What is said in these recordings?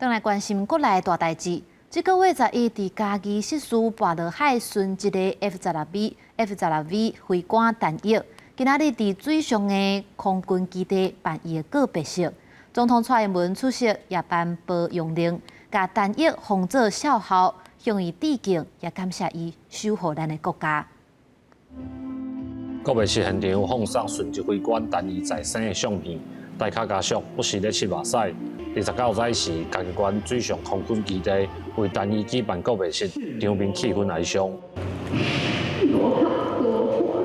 轉來關心國內大代誌，這個月十一佇嘉義失事跋落海殉職的 F-16V F-16V 飛官陳毅，今仔日佇水上的空軍基地辦伊的告別式。總統蔡英文出席，也頒褒揚令，共陳毅封做少校，向伊致敬，也感謝伊守護咱的國家。告別式現場放送殉職飛官陳毅在生的相片，大卡家屬不時咧拭目屎。29早時，嘉義縣水上空軍基地為陳毅舉辦告別式，場面氣氛哀傷。有好多話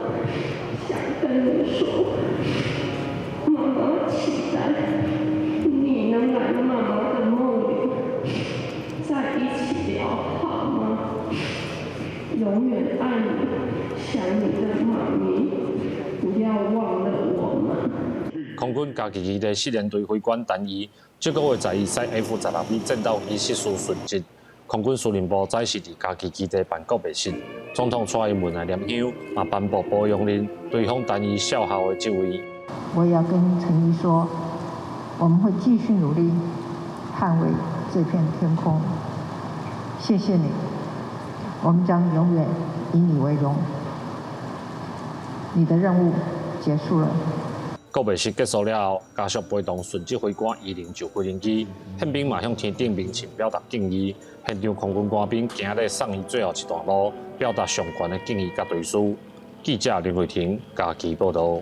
想跟你說，媽媽期待你能來媽媽的夢裡，再一起聊好嗎？永遠愛你，想你的媽咪，不要忘了我們。空軍嘉義基地四連隊飛官陳毅，這個月十一駛 F-16V 戰鬥機失事殉職。空軍司令部早時佇嘉義基地辦告別式，總統蔡英文來念香，嘛頒布褒揚令，追封陳毅少校的職位。我也要跟陳毅說，我們會繼續努力捍衛這片天空。謝謝你，我們將永遠以你為榮。你的任務結束了。告別式結束了後，家屬陪同殉職飛官遺靈上飛行機，憲兵嘛向天頂鳴磬表達敬意。現場空軍官兵行禮送伊最後一段路，表達上懸的敬意佮追思。記者林慧婷嘉義報道。